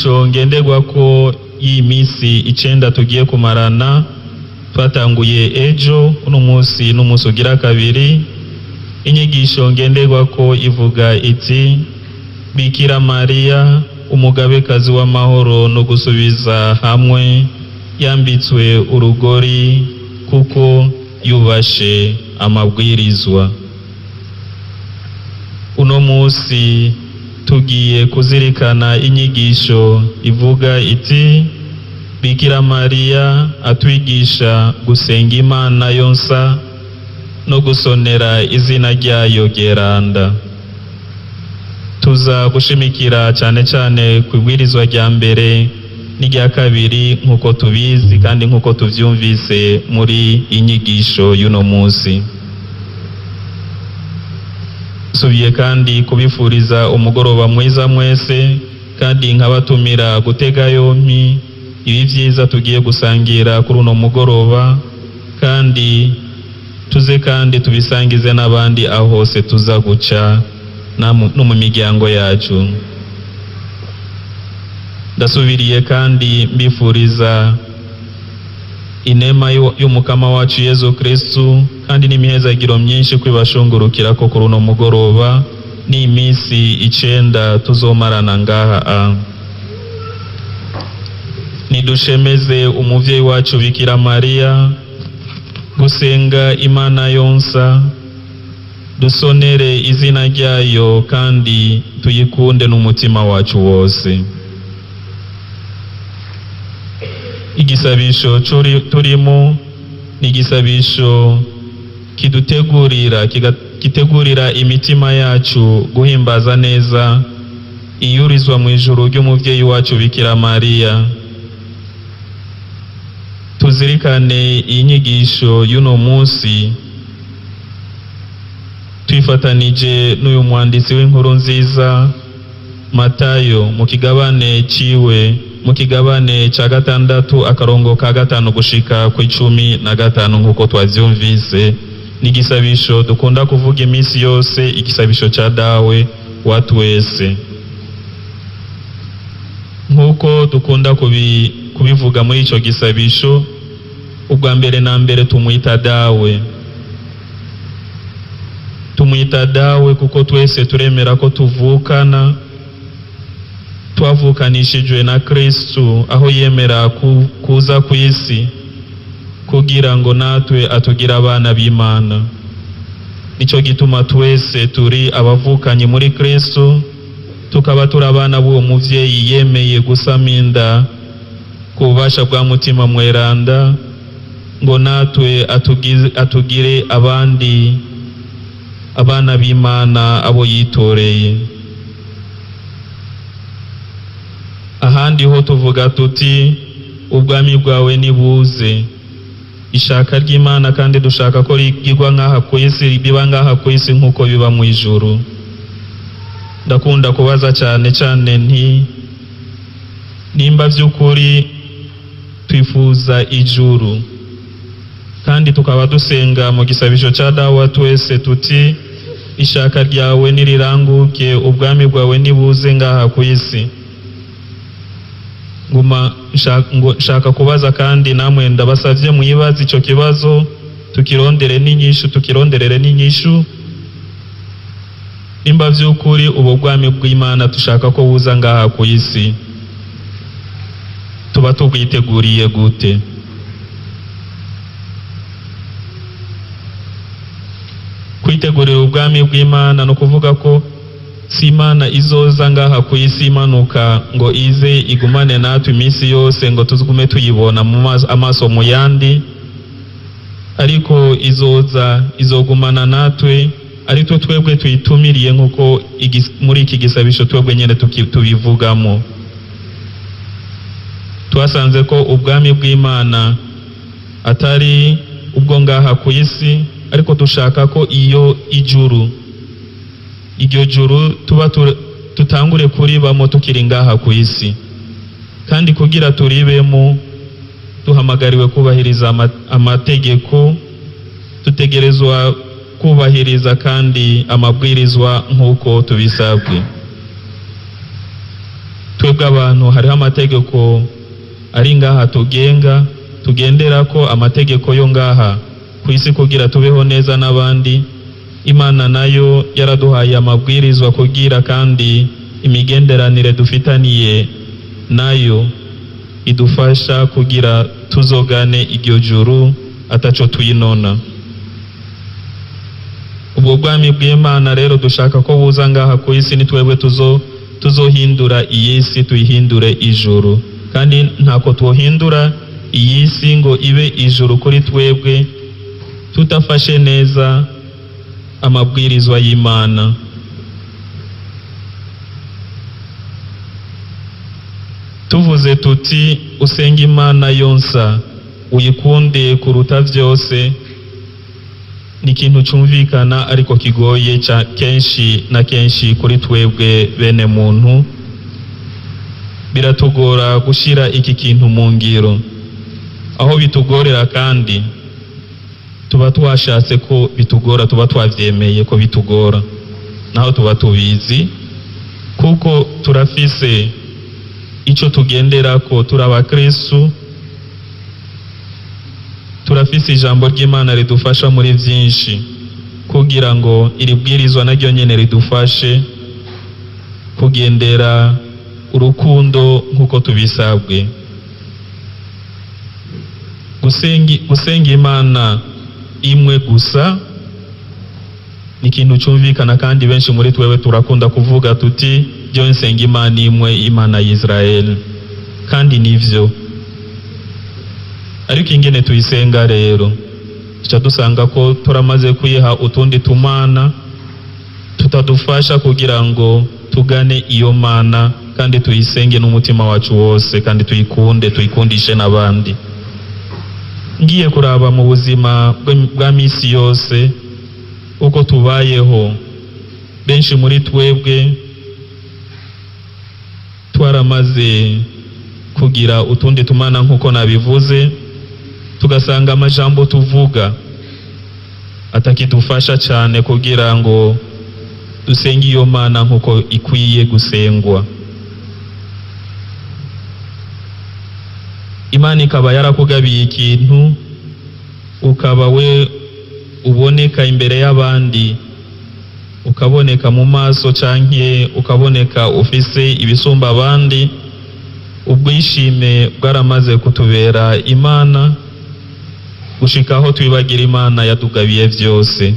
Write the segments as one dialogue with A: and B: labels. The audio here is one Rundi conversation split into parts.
A: Inyigisho ngenderwako y'iyi minsi 9 tugiye kumarana, twatanguye ejo, uno munsi n'umunsi ugira kabiri. Inyigisho ngenderwako ivuga iti: Bikira Mariya umugabekazi w'amahoro no gusubiza hamwe, yambitswe urugori kuko yubashe amabwirizwa. Uno munsi tugiye kuzirikana inyigisho ivuga iti: Bikira Mariya atwigisha gusenga Imana yonsa no gusonera izina ryayo ryeranda. Tuza gushimikira cyane cyane ku ibwirizwa rya mbere n'irya kabiri, nk'uko tubizi kandi nk'uko tuvyumvise muri inyigisho y'uno munsi. Subiye kandi kubifuriza umugoroba mwiza mwese, kandi nkabatumira gutega yompi ibi vyiza tugiye gusangira kuri uno mugoroba, kandi tuze kandi tubisangize n'abandi aho hose tuza guca no mu miryango yacu. Ndasubiriye kandi mbifuriza inema y'umukama wacu Yezu Kristu, kandi n'imihezagiro myinshi kwibashungurukira ko kuri uno mugoroba n'iminsi 9 tuzomarana ngaha. A nidushemeze umuvyeyi wacu Bikira Mariya, gusenga Imana yonsa, dusonere izina ryayo kandi tuyikunde n'umutima wacu wose. Igisabisho turimo ni igisabisho kidutegurira, kitegurira imitima yacu guhimbaza neza iyurizwa mu ijuru ry'umuvyeyi wacu Bikira Mariya. Tuzirikane iyi nyigisho y'uno munsi twifatanije n'uyu mwanditsi w'inkuru nziza Matayo mu kigabane ciwe, mu kigabane ca 6 akarongo ka 5 gushika ku 15, nk'uko twavyumvise. Ni igisabisho dukunda kuvuga iminsi yose, igisabisho ca Dawe wa twese, nk'uko dukunda kubivuga muri ico gisabisho. Ubwa mbere na mbere tumwita Dawe, tumwita Dawe kuko twese turemera ko tuvukana, twavukanishijwe na Kristu aho yemera kuza ku isi kugira ngo natwe atugire abana b'Imana. Nico gituma twese turi abavukanyi muri Kristu, tukaba turi abana b'uwo muvyeyi yemeye gusama inda ku bubasha bwa Mutima Mweranda, ngo natwe atugire abandi abana b'Imana abo yitoreye. Ahandi ho tuvuga tuti: ubwami bwawe nibuze, ishaka ry'Imana kandi dushaka ko rigirwa ngaha ku isi, biba ngaha ku isi nk'uko biba mu ijuru. Ndakunda kubaza cyane cyane nti: nimba by'ukuri twifuza ijuru kandi tukaba dusenga mu gisabisho ca Dawe twese tuti: ishaka ryawe niriranguke, ubwami bwawe nibuze ngaha ku isi, nguma nshaka kubaza kandi namwe ndabasavye mwibaze ico kibazo, tukirondere n'inyishu, tukironderere n'inyishu. Nimba vy'ukuri ubu bwami bw'Imana dushaka ko buza ngaha ku isi, tuba tubwiteguriye gute? Kwitegurira ubwami bw'Imana no kuvuga ko si Imana izoza ngaha ku isi imanuka ngo ize igumane natwe iminsi yose ngo tugume tuyibona mu amaso mu yandi, ariko izoza izogumana natwe ari twe twebwe tuyitumiriye, nkuko muri iki gisabisho twebwe nyene tubivugamo. Twasanze ko ubwami bw'Imana atari ubwo ngaha ku isi, ariko dushaka ko iyo ijuru, iryo juru tuba tutangure kuribamo tukiri ngaha ku isi. Kandi kugira turibemo duhamagariwe kubahiriza amategeko, tutegerezwa kubahiriza kandi amabwirizwa nk'uko tubisabwe. Twebwe abantu hariho amategeko ari ngaha tugenga, tugendera ko amategeko yo ngaha ku isi kugira tubeho neza n'abandi. Imana nayo yaraduhaye amabwirizwa kugira kandi imigenderanire dufitaniye nayo idufasha kugira tuzogane iryo juru ataco tuyinona. Ubwo bwami bw'Imana rero dushaka ko buza ngaha ku isi, ni twebwe tuzohindura iyi si tuyihindure ijuru. Kandi ntako twohindura iyi si ngo ibe ijuru kuri twebwe tutafashe neza amabwirizwa y'Imana. Tuvuze tuti usenge Imana yonsa uyikunde kuruta vyose, ni ikintu cumvikana ariko kigoye kenshi na kenshi kuri twebwe bene muntu. Biratugora gushira iki kintu mu ngiro. Aho bitugorera kandi tuba twashatse ko bitugora, tuba twavyemeye ko bitugora, naho tuba tubizi, kuko turafise ico tugenderako, turi abakristu, turafise ijambo ry'Imana ridufasha muri vyinshi, kugira ngo iri bwirizwa naryo nyene ridufashe kugendera urukundo nk'uko tubisabwe. Gusenga Imana imwe gusa ni ikintu cumvikana, kandi benshi muri twewe turakunda kuvuga tuti jewe nsenga Imana imwe, Imana ya Israel, kandi nivyo. Ariko ingene tuyisenga rero tuca dusanga ko turamaze kwiha utundi tumana tutadufasha kugira ngo tugane iyo mana kandi tuyisenge n'umutima wacu wose, kandi tuyikunde, tuyikundishe n'abandi. Ngiye kuraba mu buzima bwa misi yose uko tubayeho, benshi muri twebwe twaramaze kugira utundi tumana nk'uko nabivuze, tugasanga amajambo tuvuga atakidufasha cyane kugira ngo dusenge iyo mana nk'uko ikwiye gusengwa. Imana ikaba yarakugabiye ikintu, ukaba we uboneka imbere y'abandi, ukaboneka mu maso canke ukaboneka ufise ibisumba abandi. Ubwishime bwaramaze kutubera Imana gushika aho twibagira Imana yadugabiye vyose.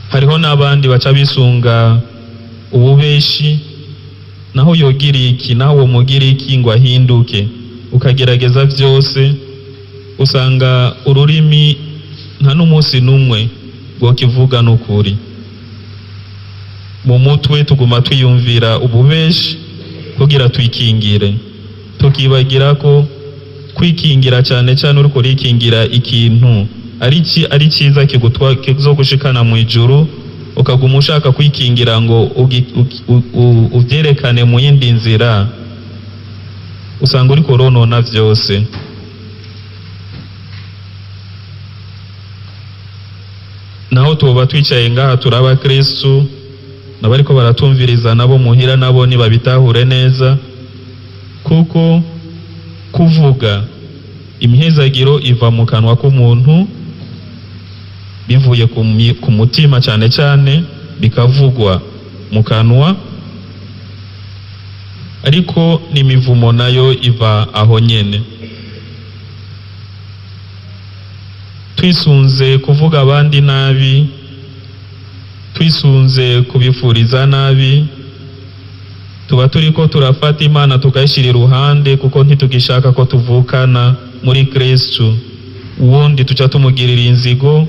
A: Hariho n'abandi baca bisunga ububeshi, naho yogira iki, naho uwo mugira iki ngo ahinduke, ukagerageza vyose, usanga ururimi nta n'umunsi n'umwe rwokivuga n'ukuri. Mu mutwe tuguma twiyumvira ububeshi kugira twikingire, tukibagira ko kwikingira cyane cyane uriko urikingira ikintu ari cyiza kizogushikana mu ijuru, ukaguma ushaka kwikingira ngo uvyerekane mu yindi nzira, usanga uriko uronona vyose. Naho tuba twicaye ngaha turi abakristu, n'abariko baratumviriza nabo muhira nabo ntibabitahure neza, kuko kuvuga imihezagiro iva mu kanwa k'umuntu bivuye ku mutima cyane cyane, bikavugwa mu kanwa, ariko n'imivumo nayo iva aho nyene. Twisunze kuvuga abandi nabi, twisunze kubifuriza nabi, tuba turiko turafata Imana tukayishira iruhande, kuko ntitugishaka ko tuvukana muri Kristu. Uwundi tuca tumugirira inzigo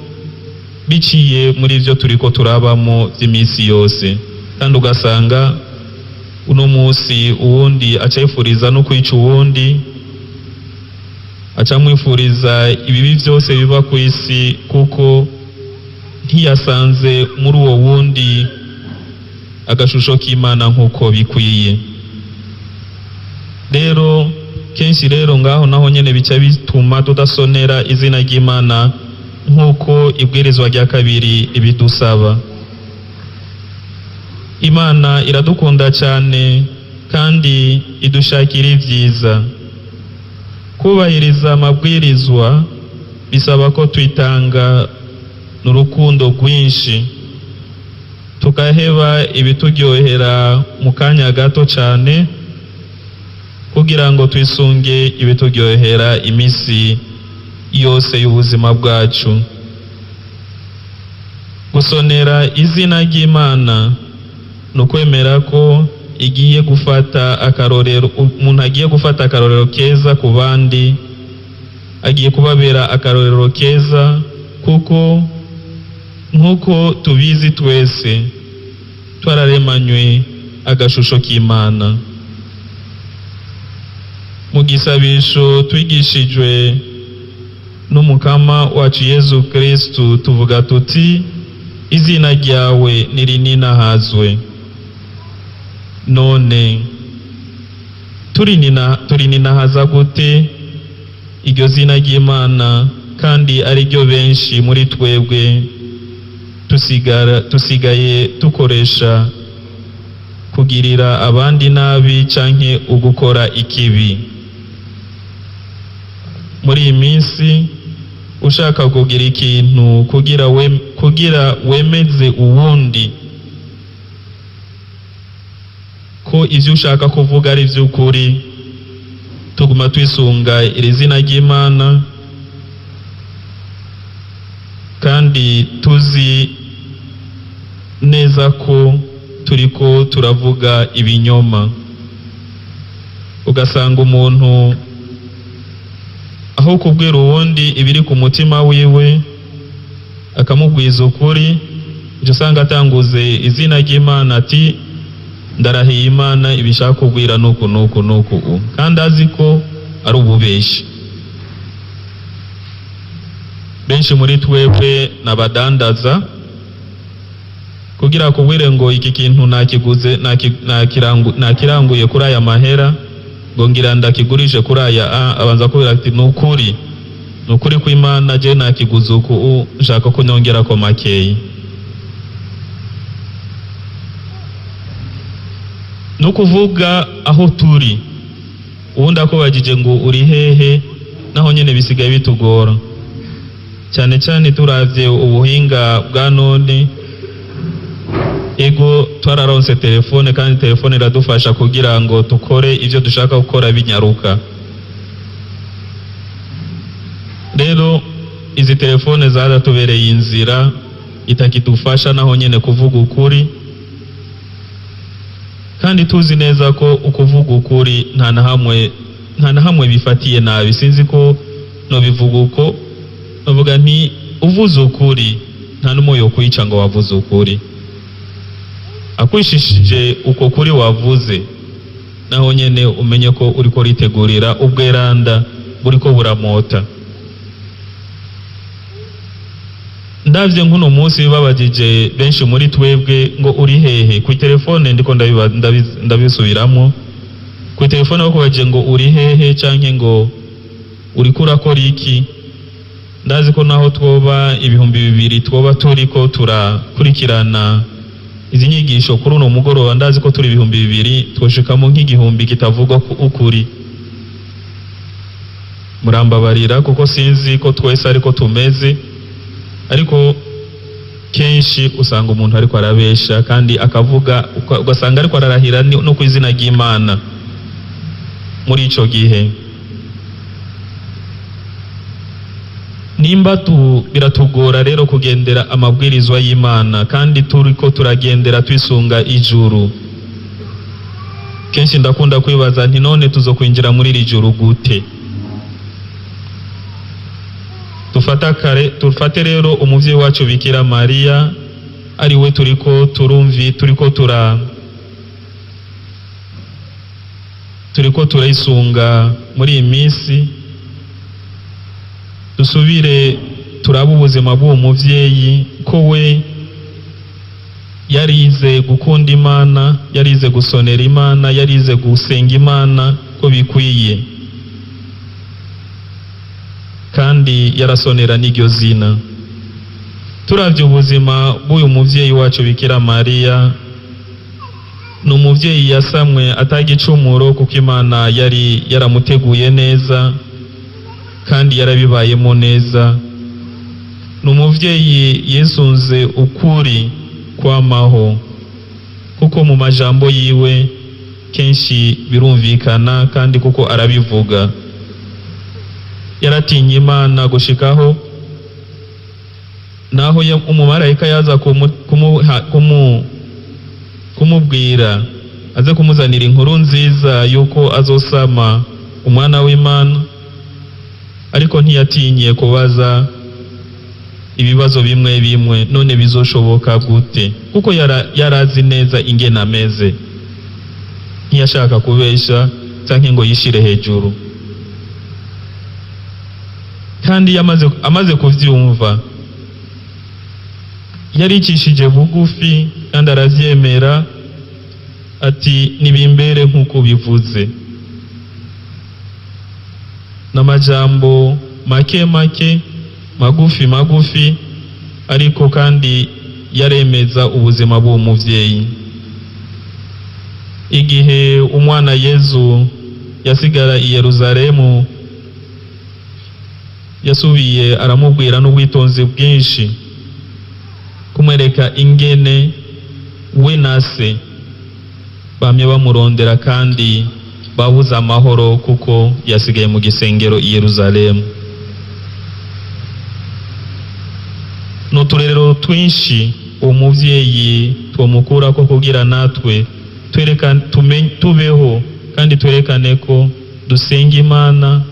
A: biciye muri ivyo turiko turabamo vy'imisi yose, kandi ugasanga uno musi uwundi acayifuriza no kwica uwundi, acamwifuriza ibibi vyose biba ku isi, kuko ntiyasanze muri uwo wundi agashusho k'Imana nk'uko bikwiye. Rero kenshi rero ngaho naho nyene bica bituma tudasonera izina ry'Imana nk'uko ibwirizwa rya kabiri ibidusaba. Imana iradukunda cyane kandi idushakira ibyiza. Kubahiriza amabwirizwa bisaba ko twitanga n'urukundo rwinshi, tukaheba ibituryohera mu kanya gato cyane kugira ngo twisunge ibituryohera iminsi yose y'ubuzima bwacu. Gusonera izina ry'Imana ni ukwemera ko igiye gufata akarorero, umuntu agiye gufata akarorero keza ku bandi, agiye kubabera akarorero keza, kuko nk'uko tubizi twese twararemanywe agashusho k'Imana. Mu gisabisho twigishijwe n'Umukama wacu Yezu Kristu tuvuga tuti: izina ryawe nirinahazwe. None turininahaza gute iryo zina ry'Imana kandi ari ryo benshi muri twebwe tusigaye tukoresha kugirira abandi nabi canke ugukora ikibi? Muri iyi minsi ushaka kugira ikintu kugira wemeze uwundi ko ivyo ushaka kuvuga ari ivy'ukuri, tuguma twisunga iri zina ry'Imana kandi tuzi neza ko turiko turavuga ibinyoma. Ugasanga umuntu aho kubwira uwundi ibiri ku mutima wiwe akamubwiza ukuri, icyo usanga atanguze izina ry'Imana ati: ndarahiye Imana ibishaka kubwira nuku nuku nuku, kandi azi ko ari ububeshi. Benshi muri twebwe n'abadandaza, kugira kubwire ngo iki kintu nakiguze, nakiranguye kuri aya mahera, ngo ngira ndakigurishe kuri aya, abanza kubwira ati: nukuri nukuri kw'Imana je nakiguze uku, nshaka ko nyongera ko makeyi. Nukuvuga aho turi, ubundi akubajije ngo uri hehe, naho nyene bisigaye bitugora cyane cyane turavye ubuhinga bwa none. Ego twararonse telefone, kandi telefone iradufasha kugira ngo tukore ivyo dushaka gukora binyaruka. Rero izi telefone zaratubereye inzira itakidufasha naho nyene kuvuga ukuri, kandi tuzi neza ko ukuvuga ukuri nta na hamwe bifatiye nabi. Sinzi ko no bivuga uko, navuga nti uvuze ukuri nta n'umwe yokwica ngo wavuze ukuri. Akwishishije uko kuri wavuze, naho nyene umenye ko uriko uritegurira ubweranda buriko buramota. Ndavye nkuno munsi babajije benshi muri twebwe ngo uri hehe, ku telefone ndiko ndabisubiramo, ku telefone bakubajije ngo uri hehe canke ngo uriko urakora iki, ndazi ko naho twoba 2000 twoba turiko turakurikirana izi nyigisho kuri uno mugoroba, ndazi ko turi 2000 twoshikamo nk'igihumbi kitavugwa ukuri. Murambabarira kuko sinzi ko twese ariko tumeze, ariko kenshi usanga umuntu ariko arabesha kandi akavuga, ugasanga ariko ararahira no ku izina ry'Imana. Muri ico gihe nimba biratugora rero kugendera amabwirizwa y'Imana kandi turiko turagendera twisunga ijuru. Kenshi ndakunda kwibaza nti none tuzokwinjira muri iri juru gute? Tufate rero umuvyeyi wacu Bikira Mariya, ari we turiko turumvi, turiko turayisunga muri iyi minsi. Dusubire turabe ubuzima bw'uwo muvyeyi, ko we yarize gukunda Imana, yarize gusonera Imana, yarize gusenga Imana ko bikwiye, kandi yarasonera n'iryo zina. Turavye ubuzima bw'uyu muvyeyi wacu Bikira Mariya, Ni umubyeyi yasamwe atagicumuro, kuko Imana yari yaramuteguye neza kandi yarabibayemo neza. Ni umubyeyi yisunze ukuri kwamaho, kuko mu majambo yiwe kenshi birumvikana kandi kuko arabivuga. Yaratinye Imana gushikaho naho umumarayika yaza kumubwira aze kumuzanira inkuru nziza yuko azosama umwana w'Imana, ariko ntiyatinye kubaza ibibazo bimwe bimwe: none bizoshoboka gute? Kuko yarazi neza ingene ameze, ntiyashaka kubesha canke ngo yishire hejuru. Kandi amaze kuvyumva yaricishije bugufi kandi aravyemera, ati: "Nibimbere nk'uko bivuze." N'amajambo make make, magufi magufi, ariko kandi yaremeza ubuzima bw'uwo muvyeyi. Igihe umwana Yezu yasigara i Yeruzalemu, yasubiye aramubwira n'ubwitonzi bwinshi, kumwereka ingene we na se bamye bamurondera kandi babuze amahoro kuko yasigaye mu gisengero i Yeruzalemu. N'uturerero twinshi uwo muvyeyi twomukurako kugira natwe tubeho kandi twerekane ko dusenga Imana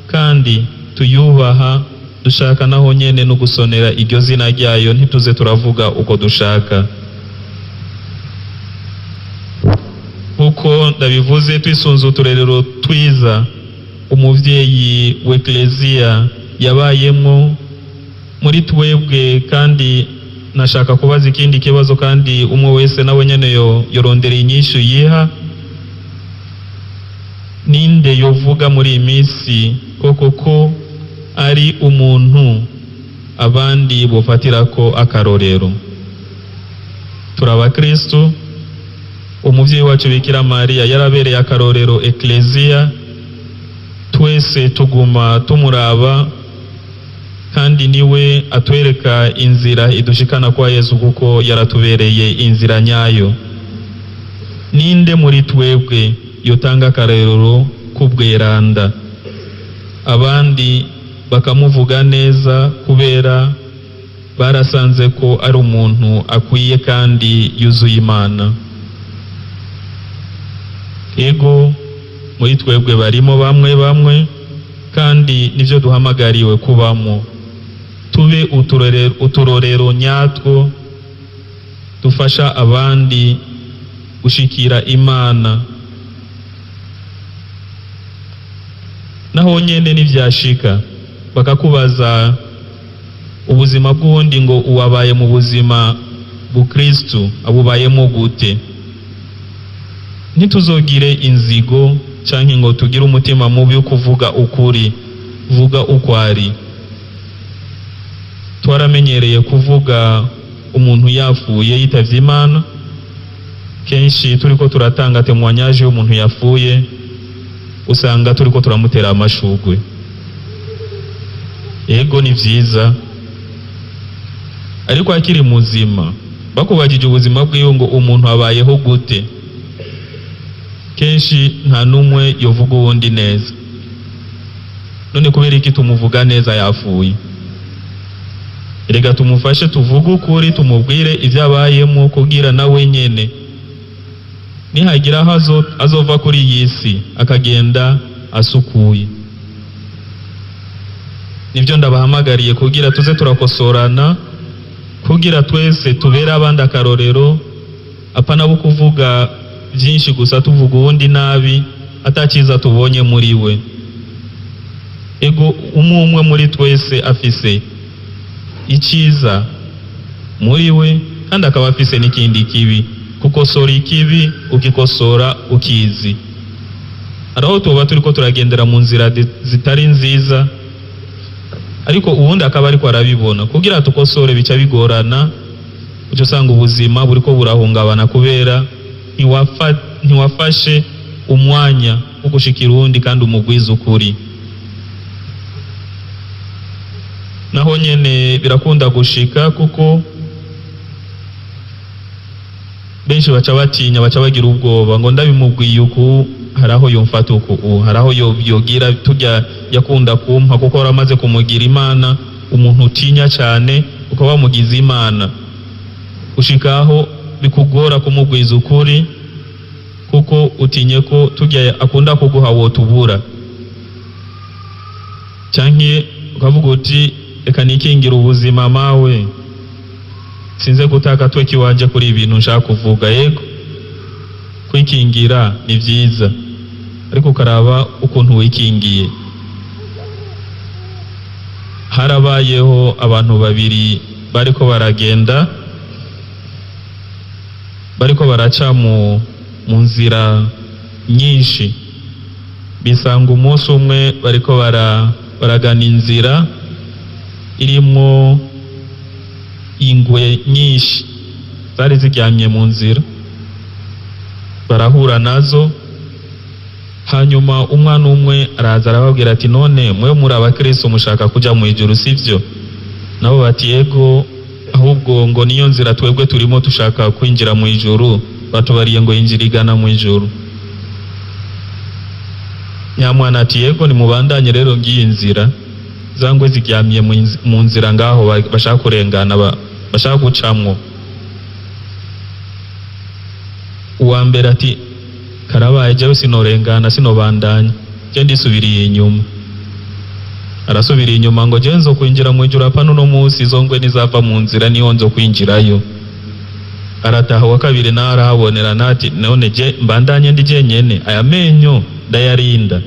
A: kandi tuyubaha, dushaka naho nyene no gusonera iryo zina ryayo, ntituze turavuga uko dushaka. Nkuko ndabivuze, twisunze uturerero twiza umuvyeyi w'Eklezia yabayemwo muri twebwe. Kandi nashaka kubaza ikindi kibazo, kandi umwe wese nawe nyene yorondera inyishu yiha: ninde yovuga muri iyi minsi koko ko ari umuntu abandi bofatirako akarorero? Turi abakristu. Umuvyeyi wacu Bikira Mariya yarabereye akarorero Eklezia, twese tuguma tumuraba, kandi niwe atwereka inzira idushikana kwa Yesu, kuko yaratubereye inzira nyayo. Ninde muri twebwe yotanga akarorero k'ubweranda, abandi bakamuvuga neza kubera barasanze ko ari umuntu akwiye kandi yuzuye Imana? Ego, muri twebwe barimo bamwe bamwe, kandi nivyo duhamagariwe kubamo. Tube uturorero nyatwo dufasha abandi gushikira Imana. Naho nyene nivyashika bakakubaza ubuzima bw'uwundi ngo uwabaye mu buzima bukristu abubayemo gute, ntituzogire inzigo canke ngo tugire umutima mubi wo kuvuga ukuri. Vuga uko ari. Twaramenyereye kuvuga umuntu yapfuye, yitavye Imana. Kenshi turiko turatanga témoignage y'umuntu yapfuye, usanga turiko turamutera amashugwe. Ego, ni vyiza, ariko akiri muzima bakubajije ubuzima bwiwe ngo umuntu abayeho gute, kenshi nta n'umwe yovuga uwundi neza. None kubera iki tumuvuga neza yapfuye? Reka tumufashe, tuvuge ukuri, tumubwire ibyo abayemo, kugira nawe nyene nihagira aho azova kuri iyi si akagenda asukuye. Nibyo ndabahamagariye, kugira tuze turakosorana, kugira twese tubere abandi akarorero, apana bo kuvuga byinshi gusa, tuvuga uwundi nabi atakiza tubonye muri we. Ego, umwe umwe muri twese afise icyiza muri we kandi akaba afise n'ikindi kibi. Kukosora ikibi ukikosora ukizi. Hari aho tuba turiko turagendera mu nzira zitari nziza, ariko uwundi akaba ariko arabibona. Kugira tukosore bica bigorana, uca usanga ubuzima buriko burahungabana kubera Ntiwafashe umwanya wo gushikira uwundi kandi umugwiza ukuri. Naho nyene birakunda gushika, kuko benshi baca batinya, baca bagira ubwoba ngo ndabimubwiye uku haraho yomfata uku, haraho yogira tujya yakunda kumpa, kuko waramaze kumugira Imana. Umuntu utinya cyane ukaba wamugize Imana, ushikaho bikugora kumugwiza ukuri, kuko utinye ko tujya akunda kuguha wotubura, canke ukavuga uti reka nikingira ubuzima mawe, sinze gutaka tweki wanje kuri ibintu nshaka kuvuga. Yego, kwikingira ni vyiza, ariko ukaraba ukuntu wikingiye. Harabayeho abantu babiri bariko baragenda, bariko baraca mu nzira nyinshi, bisanga umunsi umwe bariko baragana inzira irimwo ingwe nyinshi zari ziryamye mu nzira, barahura nazo. Hanyuma umwana umwe araza arababwira ati none mwe muri abakristo mushaka kuja mu ijuru, sivyo? Nabo bati yego, ahubwo ngo niyo nzira twebwe turimo tushaka kwinjira mu ijuru, batubariye ngo injira igana mu ijuru. Nyamwana ati yego, nimubandanye rero ngiyi nzira, zangwe ziryamye mu nzira ngaho bashaka kurengana, bashaka gucamwo. Uwa mbere ati karabaye, jewe sinorengana, sinobandanya, je ndisubiriye inyuma. Arasubiriye inyuma ngo je nzo kwinjira mu ijuru apana uno munsi, izo ngwe nizava mu nzira niho nzo kwinjirayo. Arataha. Wa kabiri nawe arahabonera nati none je mbandanye ndi jenyene, aya menyo ndayarinda.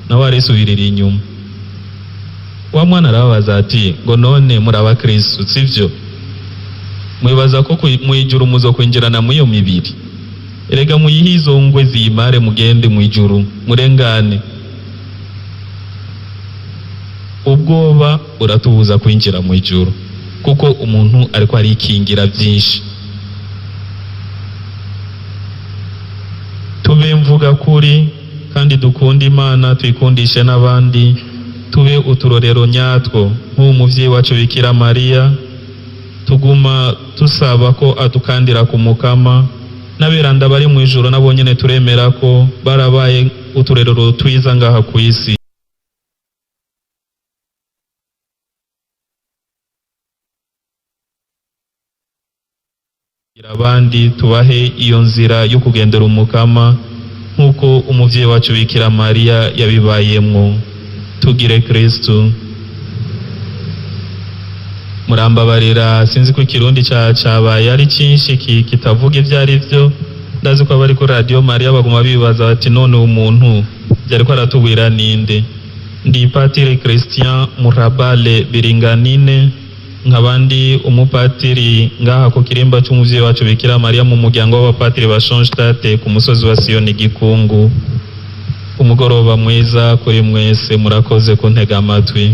A: Nawe arisubirira inyuma. Wa mwana arababaza ati ngo none muri abakristo, sivyo? Mwibaza ko mu ijuru muzo kwinjirana mu iyo mibiri? Erega muyihe izo ngwe ziyimare, mugende mu ijuru murengane. Ubwoba buratubuza kwinjira mu ijuru, kuko umuntu ariko arikingira byinshi. Tube mvuga kuri kandi dukunde Imana, tuyikundishe n'abandi, tube uturorero nyatwo nk'uwo muvyeyi wacu Bikira Mariya. Tuguma tusaba ko adukandira ku mukama. N'aberanda bari mu ijuru nabo nyene turemera ko barabaye uturerero twiza ngaha ku isi. Abandi tubahe iyo nzira yo kugendera umukama nk'uko umuvyeyi wacu Bikira Mariya yabibayemwo. Tugire Kristu. Murambabarira, sinzi ko ikirundi cabaye ari cinshi kitavuga ivyo ari vyo. Ndazi ko abari kuri Radio Maria baguma bibaza bati none umuntu vyariko aratubwira ninde? Ndi Patiri Christian Murabale Biringanine, nkabandi umupatiri ngaha ku kirimba c'umuvyeyi wacu Bikira Maria mu muryango w'abapatiri ba Schoenstatt ku musozi wa Siyoni Gikungu. Umugoroba mwiza kuri mwese, murakoze kuntega amatwi.